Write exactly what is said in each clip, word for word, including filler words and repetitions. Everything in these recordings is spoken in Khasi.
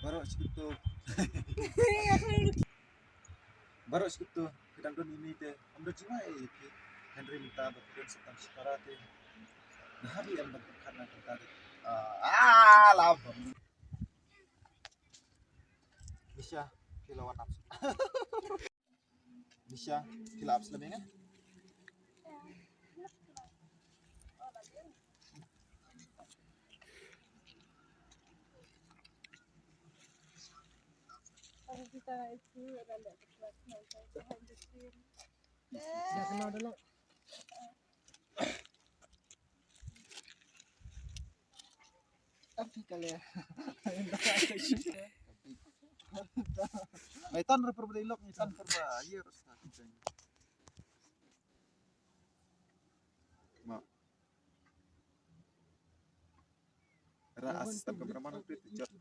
Baroh shi katto. Baroh shi katto, phi dang don ïa mei te, ym don jingma ei ïa phi. Hynrei mynta ba phi don sa tang shipara te, nga hap ïa em ban pyrkhat na kata te. Ah, ah, la bam. Nisha, phi la wan ap. Nisha, phi la ap slem ïa nga? Mai tan re pyrba dei lok, mai tan pyrba, iya, rasa. Ma. Ra assistant cameraman update jot.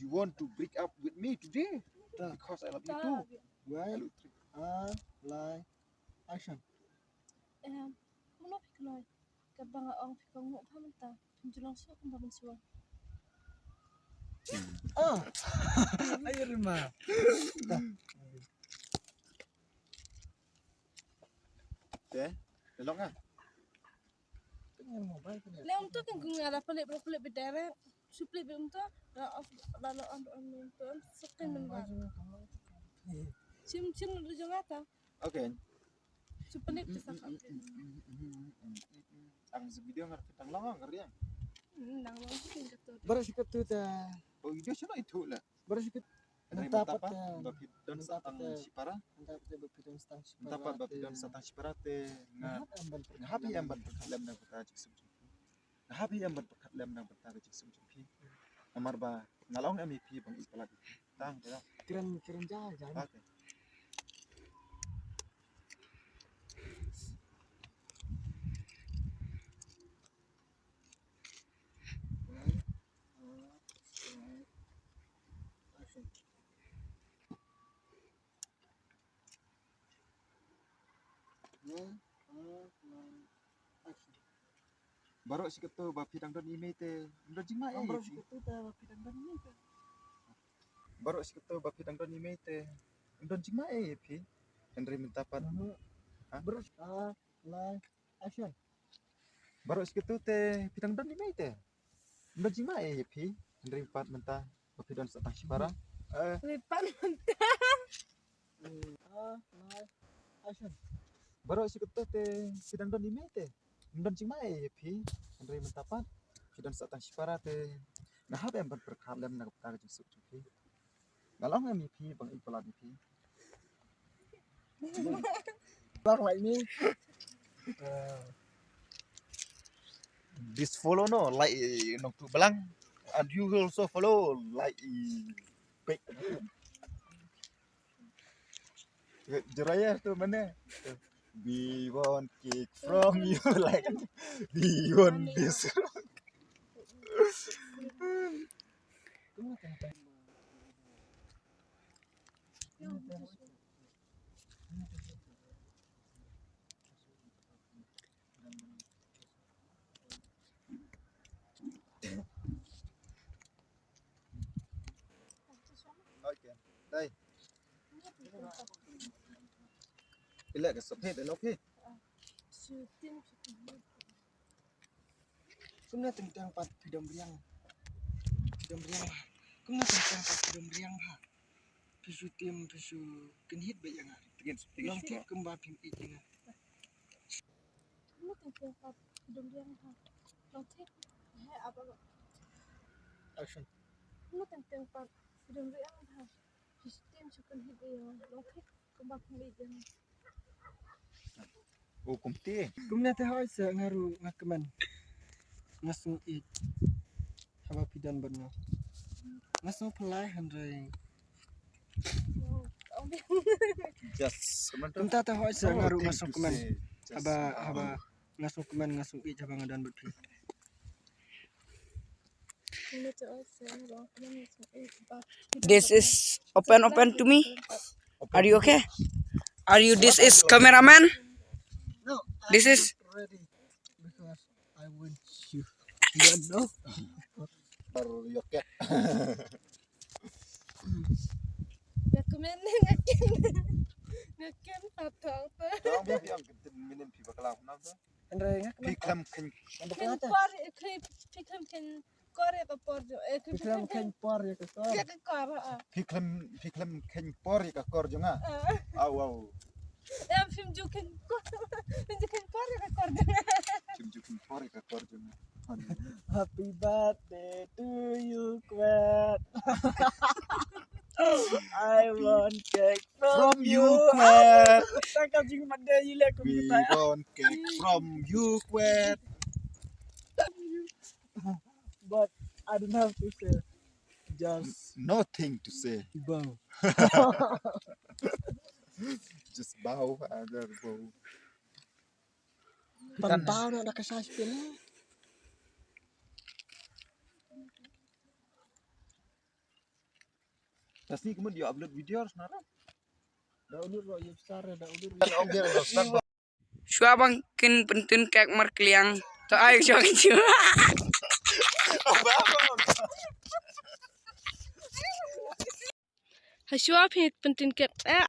You want to break up with me today? Because I love you too. Why? Hello, three. Ah, lai, action. Em, kumno phi kloi? Katba nga ong phi kohnguh bha mynta. Phim ju long shuh kumba mynshuwa. Ah. Ai rima. Te, elok nga. Lem tu kan gung ada pelik pelik pelik bideret. Su pelik bim tu, la off, la la on on bim tu, sekin bim ba. Sim sim lu jong ata. Okay. Su pelik tu sakap. Ang sa video ngar tang long ngar yang. Nang long tu kan tu. Baroh shi katto te. Oh, video sino itu lah. Baroh shi katto. Hynrei mynta pat, mynta pat, eh, ba phi don sa tang shipara. Mynta pat, eh, ba phi don sa tang shipara. Mynta pat ba phi don sa tang shipara te nga hap ïa em ban pyrkhat lem na ka bynta jingsuk jong phi. Nga hap ïa em ban pyrkhat lem na ka bynta ka jingsuk jong phi. Namar ba nga la ong em ïa phi ba nga ïeit palat ïa phi. Tang, tang. Kren, kren ja, ja. Okay. Baroh shi katto ba phi dang don ïa mei te, ym don jingma ei. Baroh shi katto te ba phi dang don ïa mei te. Baroh shi katto ba phi dang don ïa mei te, ym don jingma ei ïa phi. Hynrei mynta pat. Ha? Baroh, ah, lai, action. Baroh shi katto te phi dang don ïa mei te. Ym don jingma ei ïa phi. Hynrei pat mynta ba phi don sa tang shipara. Eh. Hynrei pat mynta. Hmm, ah, lai, action. Baroh shi katto te phi dang don ïa mei te. Ym don jingma ei ïa phi. Hynrei mynta pat phi don sa tang shipara te. Nga hap ïa em ban pyrkhat lem na ka bynta ka jingsuk jong phi. Nga la ong em ïa phi ba nga ïeit palat ïa phi. Long like me. Uh, this follow no, like, eh, Nongtuh Balang. And you also follow, like, eh, page. Jiraiya tu mana? We want cake from you, like, we want this. Okay. Dai. Ila ka sophe da loke. Kumne teng teng pat phi dom riang. Phi dom riang bha. Kumne teng teng pat phi dom riang bha. Phi shu tim, phi shu kynhit beit ïa nga. Long thik kumba phim ïeit ïa nga. Kumne teng teng pat phi dom riang bha. Long thik. He aba. Action. Kumne teng teng pat phi dom riang bha. Phi shu tim shu kynhit beit ïa nga. Long thik. Kumba phi ïeit ïa nga. O kumte. Kumne te hoi se nga ruh nga kmen. Nga sngewieit. Haba phi don bad nga. Nga sngew pynlait hynrei. Just kumta te hoi se nga ruh nga sngew kmen. Haba, haba nga sngew kmen, nga sngewieit haba nga don bad phi. This is open, open to me. Are you okay? Are you, this is cameraman? No, this is ready because I want you. You don't know? Or your cat. Ya kumne nga ken. Nga ken patang te. Tang biang biang ken minen phi bakla nam te. Hynrei nga Phi khlem khein bakla te. Por khlem phi khlem ken kor ya ka por jo. Eh khlem Phi khlem khein por ya ka kor. Ya ka kor. phi khlem phi khlem khein por ya ka kor jong nga. Au au. Em phim ju ken kor. Phim ju ken kor ya ka kor jo. Phim ju ken por ya ka kor jong nga. Happy birthday to you, Kwet. I want cake from, From you, you. Kwet. Tang ka jingmane ïa leh kum We kita. want cake from you, Kwet. But I don't have to say. Just Nothing to say. bow. Just bow and then bow. Pantau na da ka size pila. Tasi kumut ïa upload video snar. Da ulut ro yu star da ulut. Kan ong dia ro star. Shuwa bang kin pyntun kek markliang. To ai shuwa kin shuwa. Ha shuwa phi pyntun kek. Eh,